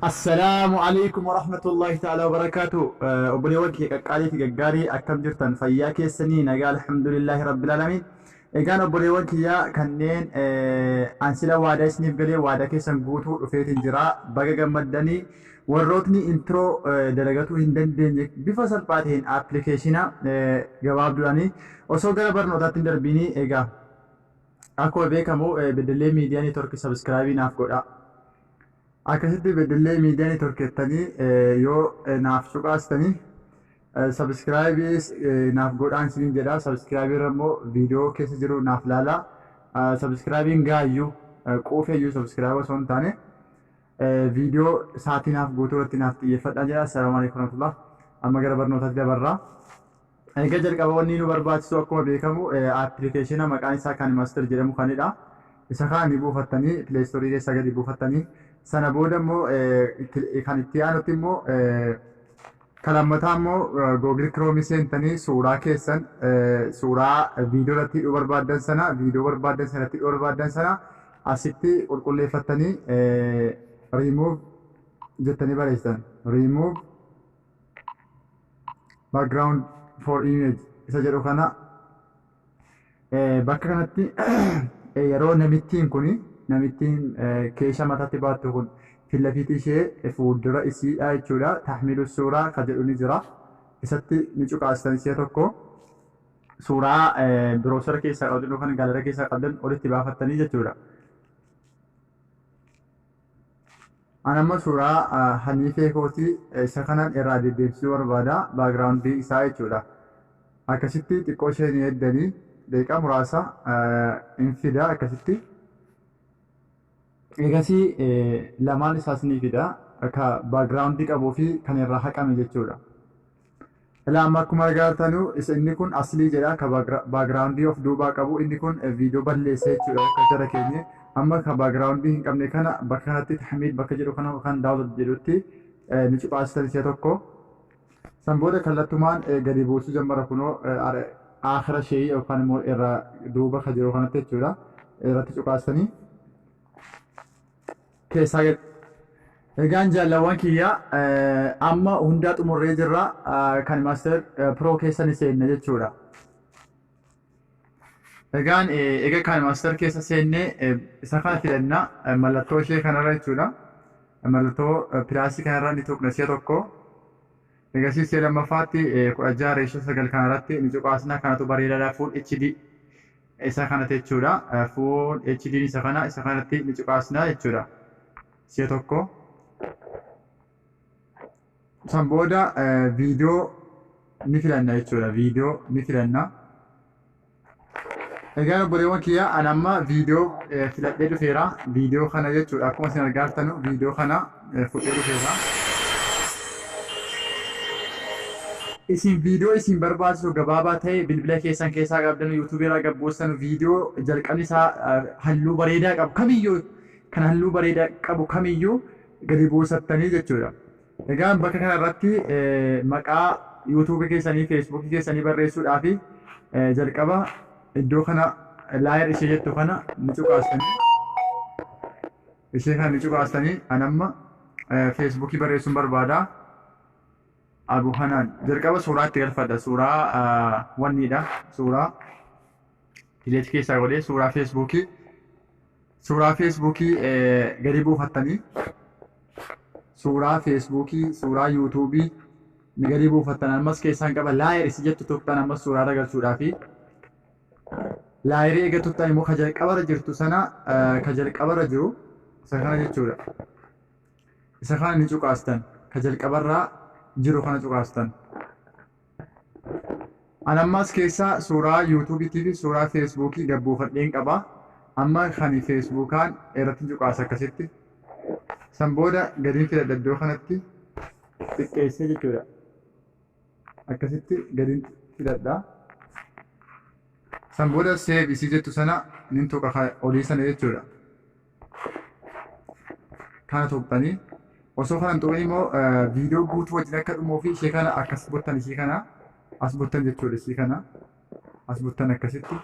Assalaamu alaikum warahmatullahi ta'ala wabarakaatu. Obboleewwan kiyya qaqqaalii fi gaggaarii, akkam jirtan? Fayyaa keessanii? Nagaa, alhamdulillahi rabbil alamin. Egaan obboleewwan kiyya kanneen an sila waadaa isiniif galee waadaa keessan guutuu dhufeetiin jira. Baga gammaddanii. Warrootni intro dalagatuu hin dandeenye, bifa salphaa ta'een appilikeeshina gabaabduudhaanii osoo gara barnootaatti hin darbiinii, egaa akkuma beekamu Beddellee Miidiyaa Neetwork subscribe naaf godhaa. Akkasitti Beddellee Miidiyaa Neetwork jettanii yoo naaf cuqaastanii, subscribe naaf godhaan isiniin jedha. Subscribe irra immoo viidiyoo keessa jiru naaf laalaa. Subscribe'n gaayyuu quufeeyyuu subscribe osoo hin taane viidiyoo sa'aatii naaf guutuu irratti naaf xiyyeeffadhaan jedha. Assalaamu alaikum warahmatullah. Amma gara barnootaatti dabarra. Egaa jalqaba wanni nu barbaachisu akkuma beekamu appilikeeshina maqaan isaa KineMaster jedhamu kanidha. Isa kana ni buufattanii, Play Store keessaa gadi buufattanii, sana booda immoo kan itti aanutti immoo kan lammataa immoo Google Chrome seentanii suuraa keessan, suuraa viidiyoo irratti hidhuu barbaaddan sana, viidiyoo barbaaddan sanatti hidhuu barbaaddan sana asitti qulqulleeffattanii remove jettanii barreessitan. Remove background for image isa jedhu kana bakka kanatti yeroo namittiin kun, namittiin keesha mataatti baattu kun fillafiitii ishee fuuldura isiidha jechuudha. Tahmilu suuraa ka jedhu ni jira. Isatti ni cuqaastan ishee tokko. Suuraa browser keessaa qabdan yookaan gallery keessaa qabdan olitti baafattanii jechuudha. An amma suuraa Haniifee kootii isa kanan irraa deddeebisuu barbaada, backgroundii isaa jechuudha. Akkasitti xiqqoo ishee ni eddanii daqiiqaa muraasa hin fida akkasitti. Egasii lamaan isaas ni fida, akka backgroundii qabuu fi kan irraa haqame jechuudha. Ilaa, amma akkuma argaa isa inni kun aslii jedha, ka backgroundii of duubaa qabu. Inni kun viidiyoo balleessa jechuudha akka jara keenye. Amma ka backgroundii hin qabne kana bakka kanatti tahmiil bakka jedhu kana kan download jedhutti ni cuqaasitan ishee tokko. San booda kallattumaan gadi buusuu jammara kunoo aakhira ishee yookaan immoo irraa duuba ka jiru kanatti jechuudha. Irratti cuqaasanii keessaa gadi. Egaan jaalawwan kiyya, amma hundaa xumurree jirra, KineMaster Pro keessa ni seenna jechuudha. Egaan egaa KineMaster keessa seennee isa kana filanna, mallattoo ishee kanarra jechuudha. Mallattoo plusii kanarra ni tuqna ishee tokko. Egasii ishee lammaffaatti 16:9 kanarratti ni cuqaasna. Kanatu bareedaadha, Full HD isa kanatti jechuudha. Full HD isa kana, isa kanatti ni cuqaasna jechuudha. Ishee tokko. San booda viidiyoo ni filanna jechuudha. Viidiyoo ni filanna. Egaa obboleewwan kiyya, ani amma viidiyoo filadhee dhufeera. Viidiyoo kana jechuudha. Akkuma isin argaa jirtanu viidiyoo kana fudhee dhufeera. Isin viidiyoo isin barbaachisu gabaabaa ta'e bilbila keessan keessaa qabdan, yuutuubii irraa gabbuustan, viidiyoo jalqabni isaa halluu bareedaa qabu kamiyyuu, kan halluu bareedaa qabu kamiyyuu gadi buusattanii jechuudha. Egaan bakka kana irratti maqaa yuutuubii keessanii, feesbuukii keessanii barreessuudhaaf jalqaba iddoo kana layer ishee jettu kana ni cuqaastanii, ishee kana ni cuqaastanii. An amma feesbuukii barreessuun barbaada. Abu Hanaan jalqaba suuraa itti galfadha. Suuraa wanniidha. Suuraa delete keessaa godhee suuraa feesbuukii gadi buufattanii, suuraa feesbuukii, suuraa yuutuubii ni gadi buufattan. Ammas keessaan qaba. Layer isi jettu tuqxan ammas suuraa irra galchuudhaa fi layerii eega tuqxan immoo ka jalqabarra jirtu sana, ka jalqabarra jiru isa kana jechuudha. Isa kana ni cuqaastan. Ka jalqabarraa jiru kana cuqaastan. An ammas keessaa suuraa yuutuubiitii fi suuraa feesbuukii gabbuufadheen qaba. Amma kan feesbuukaan irratti cuqaasa akkasitti. San booda gadiin filadha, iddoo kanatti xiqqeessee jechuudha. Akkasitti gadiin filadha. San booda save isii jettu sana nin tuqa, olii sana jechuudha. Kana tuqxanii, osoo kana hin tuqin immoo viidiyoo guutuu wajjin akka dhumuu fi ishee kana akkas buttan, ishee kana as buttan jechuudha. Ishee kana as buttan akkasitti.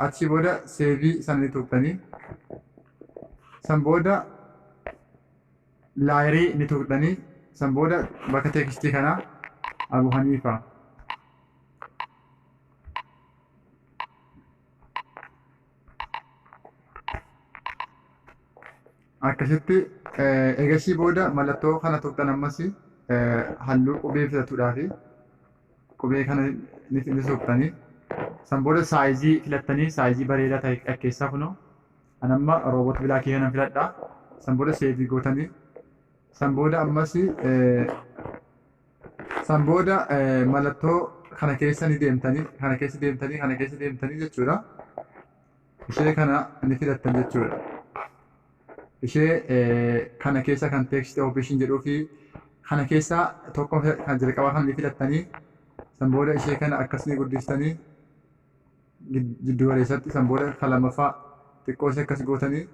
Achii booda saveii sana ni tuqxanii. San booda Layerii ni tuqxanii, san booda bakka textii kanaa Abu Haniifaa. Akkasitti eegasii booda mallattoo kana tuqxan. Ammas halluu qubee filatuudhaafi qubee kana ni tuqxanii, san booda sizeii filattanii, sizeii bareedaa ta'e keessaa kunoo an amma Roboto Blackii kanan filadha. San booda saveii gootanii, san booda ammas san booda mallattoo kana keessa ni deemtanii, kana keessa deemtanii, kana keessa deemtanii jechuudha. Ishee kana ni filattan jechuudha. Ishee kana keessa kan text option jedhuu fi kana keessa tokko kan jalqabaa kana ni filattanii, san booda ishee kana akkas ni guddistanii jiddu galeessatti, san booda kan lammaffaa xiqqoo ishee akkas gootanii,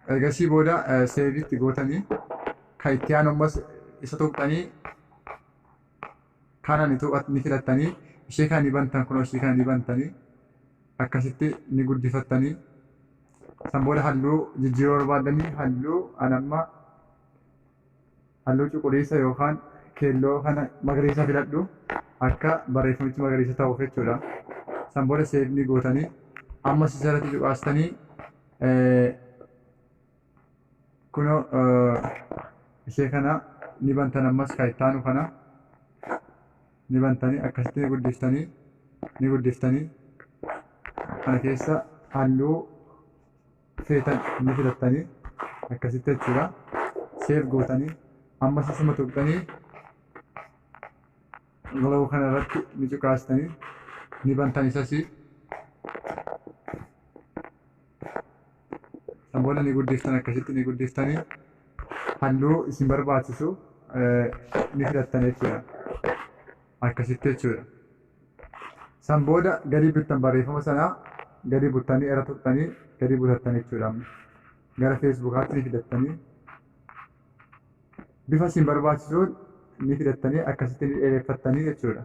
ergasii booda saveitti gootanii, kan itti aanu ammas isa tuqxanii, kana ni filattanii, ishee kana ni bantan, kunoo ishee kana ni bantanii, akkasitti ni guddifattanii, san booda halluu jijjiiruu barbaadanii, halluu an amma halluu cuquliisa yookaan keelloo kana magariisa filadhu, akka barreeffamichi magariisa ta'uuf jechuudha. San booda save ni gootanii, ammas isarratti cuqaastanii, kunoo ishee kana ni bantan, ammas kan itti aanu kana ni bantanii, akkasitti ni guddiftanii, ni guddiftanii, kana keessa halluu feetan ni filattanii, akkasitti jechuudha. Save gootanii, ammas isuma tuqxanii, glow kana irratti ni cuqaastanii, ni bantan isas. San booda ni guddiftan, akkasitti ni guddiftanii, halluu isin barbaachisu ni filattan jechuudha. Akkasitti jechuudha. San booda gadi bittan, barreeffama sanaa gadi buttanii, irra tuqxanii gadi butattan jechuudha. Gara Facebookaatti ni fidattanii, bifa isin barbaachisuun ni fidattanii, akkasitti ni dheereffattanii jechuudha.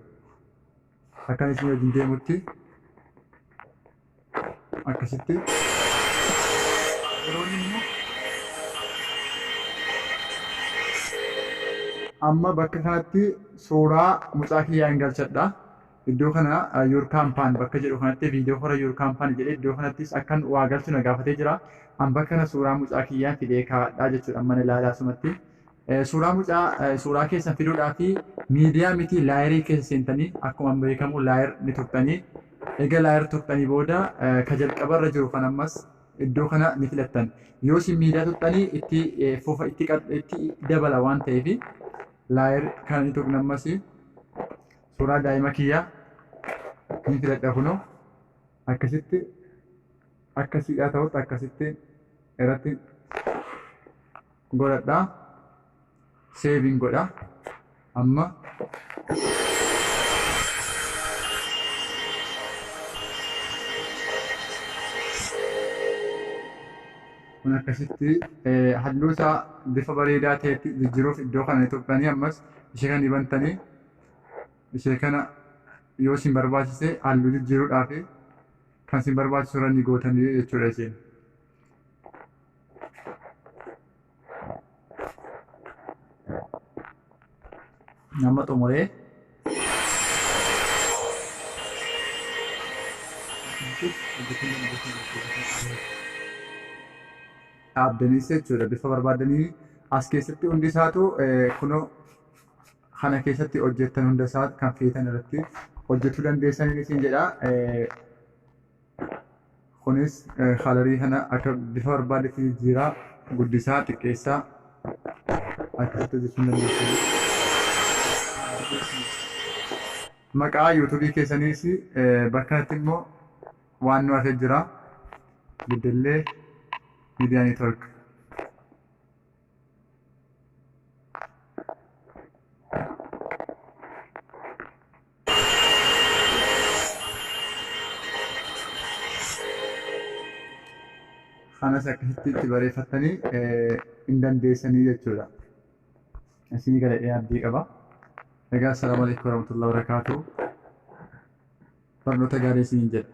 Akkan isin wajjin deemutti akkasitti. Yeroon immoo amma bakka kanatti suuraa mucaa kiyyaa hin galchadha. Iddoo kana "your company" bakka jedhu kanatti, viidiyoo hora "your company" jedhee, iddoo kanattis akkan waa galchu na gaafatee jira. An bakka kana suuraa mucaa kiyyaan fidee kaa'adhaa jechuudha mana ilaalaa sumatti. Suuraa mucaa, suuraa keessan fiduudhaa fi miidiyaa miti, layerii keessa seentanii, akkuma beekamu layer ni tuqxanii, egaa layer tuqxanii booda ka jalqabarra jiru kan ammas iddoo kana ni filattan. Yoo isin miidiyaa tuqxanii itti fufa, itti dabala waan ta'eef, layer kana ni tuqna. Ammas suuraa daa'ima kiyyaa ni filadha, kunoo akkasitti akkasiidhaa ta'utti akkasitti irratti godhadha. Saveiin godha. Amma kun akkasitti halluu isaa bifa bareedaa ta'etti jijjiiruuf iddoo kana ni tuqxanii, ammas ishee kana ni bantanii, ishee kana yoo isin barbaachise halluu jijjiiruudhaaf kan isin barbaachisu irra ni gootanii jechuudha isheen. Nama xumuree dhaabdaniis jechuudha, bifa barbaadanii as keessatti hundi isaatu kunoo kana keessatti hojjettan, hunda isaa kan feetan irratti hojjechuu dandeessanii isin jedha. Kunis colorii kana akka bifa barbaadetti jijjiiraa, guddisaa, xiqqeessaa, akkasitti hojjechuu dandeessanii. Maqaa YouTubeii keessaniis bakka kanatti immoo waan nu hafee jira. Beddellee Media Network. Kanas akkasitti itti bareeffattanii hin dandeessanii jechuudha. Isinii galadhee abdii qaba. Egaa, assalaamu alaikum warahmatullahi wabarakatuh. Barnoota gaarii isiniin jedha.